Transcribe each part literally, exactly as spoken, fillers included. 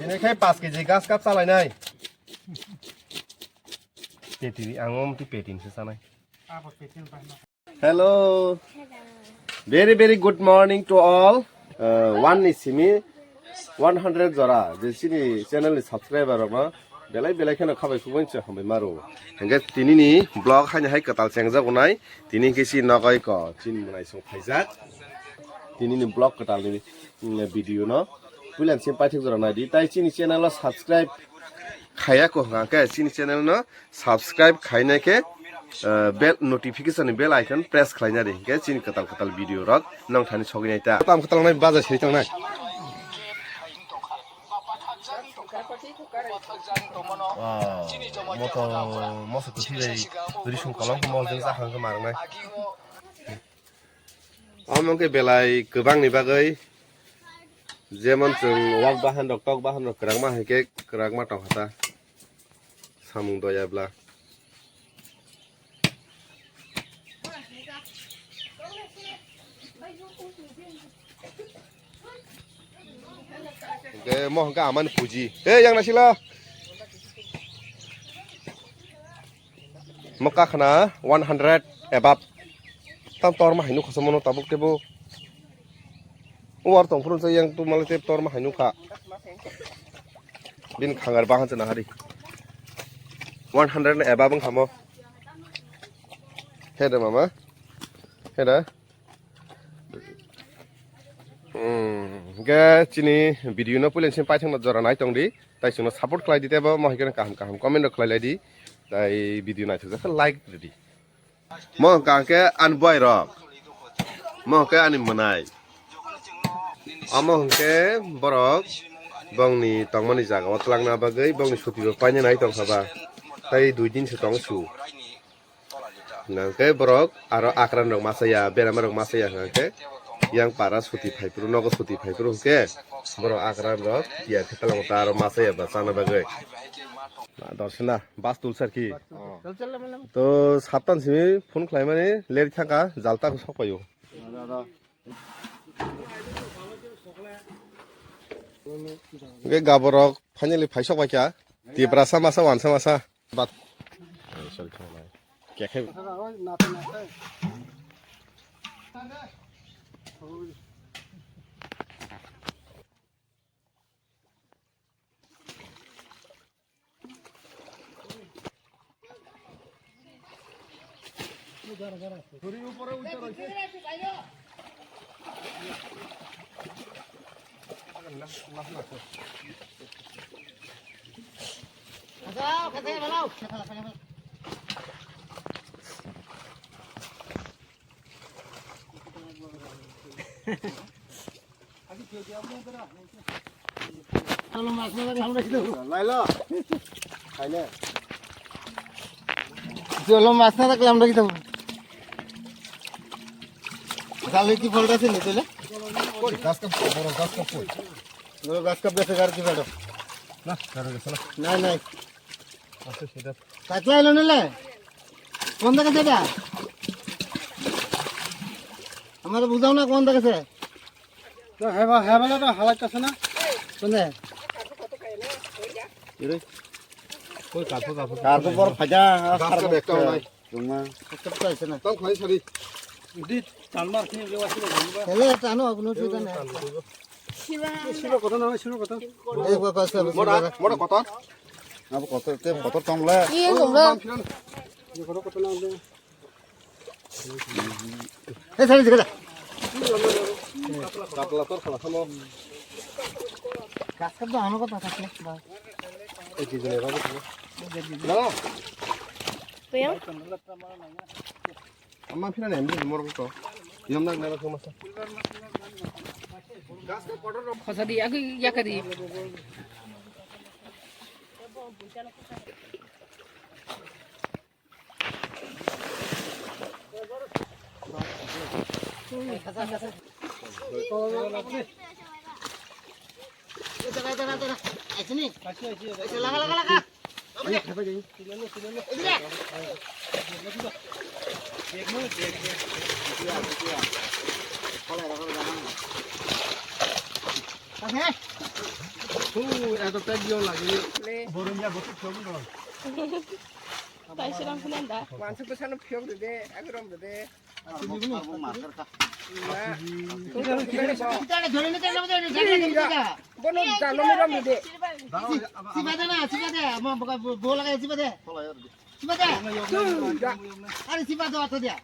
Ini khai pas kg gas cup salainai. Peti, ang om ti peti se sanai. Hello. Very, very good morning to all. Uh, one ni simi one hundred jora je chini channel ni subscriber rok no belai belai kheno khabai kubun se hambai maro. Hingke tini ni vlog haini hai kwtal chengjak unai. Tini hingke si nogai ko chin munai song phaijak. Tini ni vlog kwtal ni, mm, video no puilan sim paithak jora nai di. Tai chini channel o subscribe khaya ko hingke chini channel no subscribe khainai khe, eh, bell notification ni bell icon press khlaina di, hingke chini kwtal kwtal video rok nong thani sogwi nai ta. Tam kwtal nai baja sei tong nai. Wow, moto, moso kwthwi bai risung kolom khe mol jeng jakhang khe marnai. Omo wngkhe belai kwbangni bagwi, jemon chwng wak bahan rok, tok bahan rok kwrangma hai khe kwrangma tongkha ta, samung doya bla. Hingke mo hingke amani puji. Hey, yang nasila. Mo kakhna one hundred above. Tam tor ma haino khosong mano tabuk tebo. Uwar tong phuru yang tu malai tep tor ma haino kha. Bin khangar bahan chana hari. One hundred above wng khamo. Heda mama. Heda. Hmm, hingke chini video no puilen sim paithak no jora nai tong di, tai chwngno support khlai di, tebo mo hingke kaham kaham comment rok khlai lai di, tai video naithok jak khe like rw di. Mo hingka hingke ani bwai rok, mo hingke ani mwnai, omo hingke borok bongni tongmani jaga o twlangna bagwi bongni suti bo paina nai tong kha ba, tai dui din se tong su. Hingke borok aro akran rok masa ya, berama rok masa ya hingke yang para suti phai phuru, nogo suti phai phuru hingke borok akran rok ya khe talang ta aro masa ya ba chana bagwi. Dorsina bus tul sar ki. To saptan simi phone khlai mani leri thangka jalta sok payo. Hingke gaborok finally phai sok bai kha. Tiprasa masa wansa masa. Bat. Sorry, sorry. Kekhe. Lailo. Khaile. Jolo mas na tak lamda kita. Kali ki folder se nitele. Koi, gas ka, boro gas ka koi. Boro gas ka bese gar ki bado. Na, gar ka sala. Nai, nai. Acha sida. Katla lo nile. Konda ka sida. Hamara bujao na konda ka se. To heba, heba la to halak ka sana. Konda. Ire. Koi karpo, karpo. Karpo bor phaja. Gas ka bekta nai. Rungma. Kap kap kaisa na. Tang khlai sari. Di talmar khini lewa sini ba. Hele tano agno chuda na. Sino kotor na, sino kotor. Ei gua kaisa. Mora, mora kotor. Abo kotor, te kotor tong le. Iya, gua. Ye kotor kotor na de. Eh, sari dikada. Kapla tor khala khamo. Gas kap da ano kota kap le. Ei, di jene ba. Dala. Puyang? Amma phina nem di mor ko. Yom nak na ko masa. Khosa di, aku yakari. Hu, eto pek yo lagi. Borong ya botik chom do. Tai siram phunanda. Mansu ko sanu phiyok de de, agram de de. Bono jalo mi ram de de. Sibade na, sibade. Mo bola kaya sibade. Sibade. Are sibade ato dia.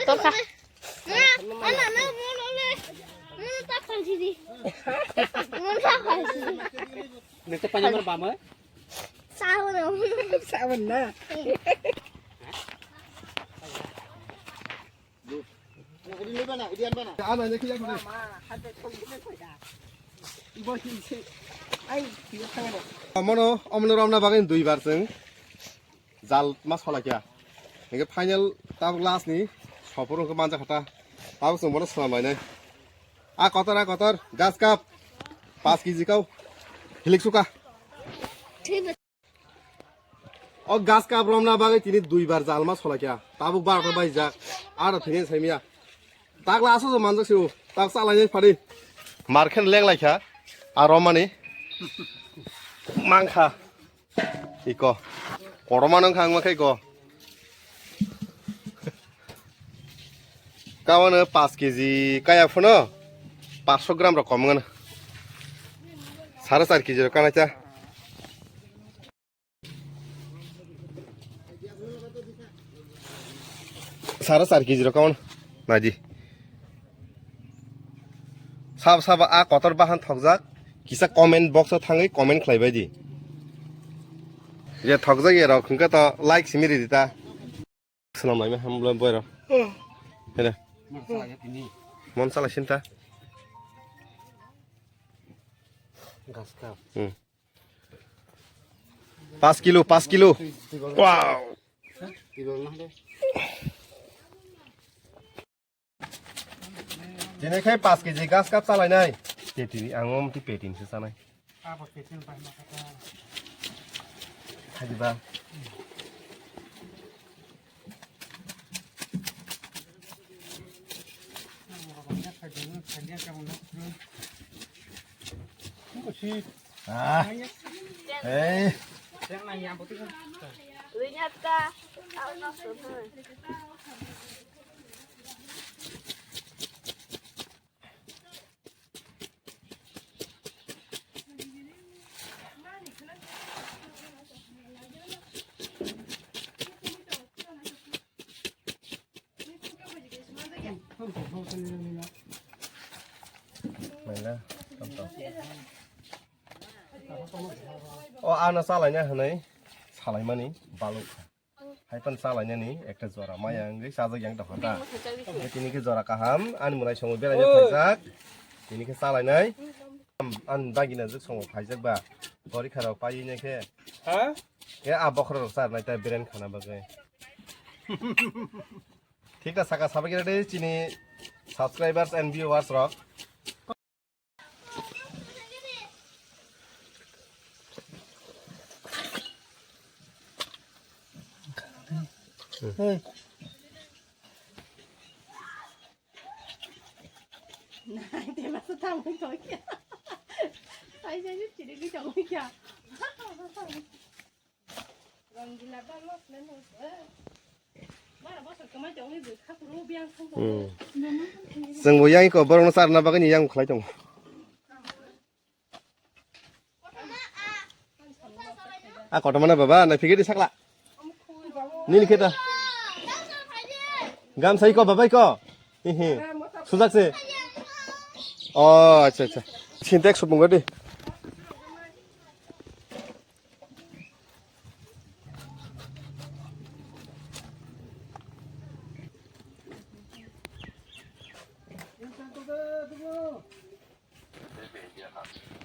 Torka. Nang te pani mar bama? Sabun. Sabun na. Ano ne kiya kore. Mono, omono romna bagwi duibar chwng jal ma sola kya. Hingke final tabuk last ni sopor hingke manja khata. Tabuk chwng bono swnam lainai. A kotor, a kotor, gas cup. Paanch kg kau. Hilik suka. O gas cup romna bagwi tini duibar jal ma sola kya. Tabuk barota baijak. Aro thini saimya. Takla aso manjak siu. Tak salai nai phadi. Markhen leng lai kha. Aro mani. Mangkha. Iko. Koroma nang khang ma khai ko. Kawan paanch kg kaya phuno. Paanch so gram rok kom ngan. Sare char kg rok kana cha. Sare char kg rok kawan. Naidi. Sab sab a kotor bahan thokjak. Kisa comment box o thangwi comment khlai bai di. Je thokjak ye rok hwnkhe to like simi ridi ta. Swnam lai ma ham bla boy rok. Hele. Mon sala sinta. Gas cup. Hmm. Paanch kilo, paanch kilo. Wow. Tini khai paanch kg gas cup salai nai. Petini, ang om ti petini se sanai. Hadi ba. Ah. Hey. O ano salaina hwnwi salaimani baluk. Hai pan salainani ekta jora maya wngwi chajak yang tongkha ta. Tini khe jora kaham ani mwlai songo beraina phaijak. Tini khe salainai. Ani dagina jwk songo phaijak ba. Gori kharo paiwi ne khe. Ha? Khe a bokhorok rok charnai ta beren khana bagwi. Thik ta saka sabai khe chini subscribers and viewers rok. Hey. Nai, te masa tangwi tongkha. Ai, sai, sai, chiri gwi tongkha. Rangila ba los le los. Bara bosor kwmai tongwi bwkha kuru biang thang. Hmm. Chwngbo yang iko borokno charna bagwi yang khlai tongo. A kotorma na baba, nai phigedi sakla. Nini khe ta. Gamsa iko, baba iko. Hihi. Sujak se. Oh, acha, acha. Sintex supung gadi.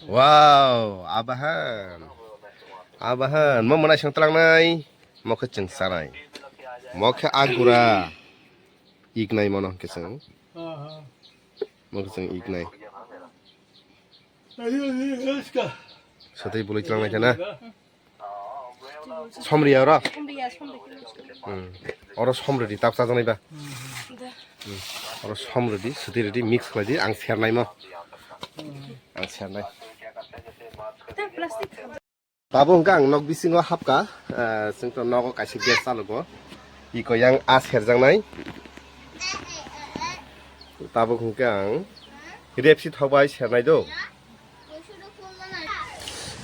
Wow, abahan. Abahan, mo mwnai song tlangnai, mo khe chwng sanai. Mo khe agura. Ignai mono hwnkhe chwng. Mo khe chwng ignai. Swtwi bwlwi tlangnai khe na. Somri ya oro? Hmm. Oro somri di, tap chajaknai ba? Hmm. Oro somri di, swtwi ridi, mix khlai di, ang sernai mo. Ang sernai. Tabuk hwnkhe ang nok bisingo hapkha, eh, chwng to nogo kaisa gas chalogo. Iko yang a serjaknai. Tabuk hwnkhe ang repsi thok bai sernai do.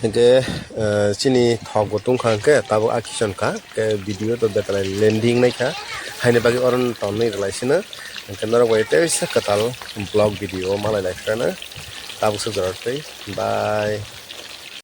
Hwnkhe, eh, chini thok bo tungkha hwnkhe tabuk a kison kha, hwnkhe video to betalai landing naikha. Haini bagwi oro tonwi rwlai sino. Hwnkhe norok bai teisa kwtal vlog video malai lai khwna. Tabuk se jora twi. Bye.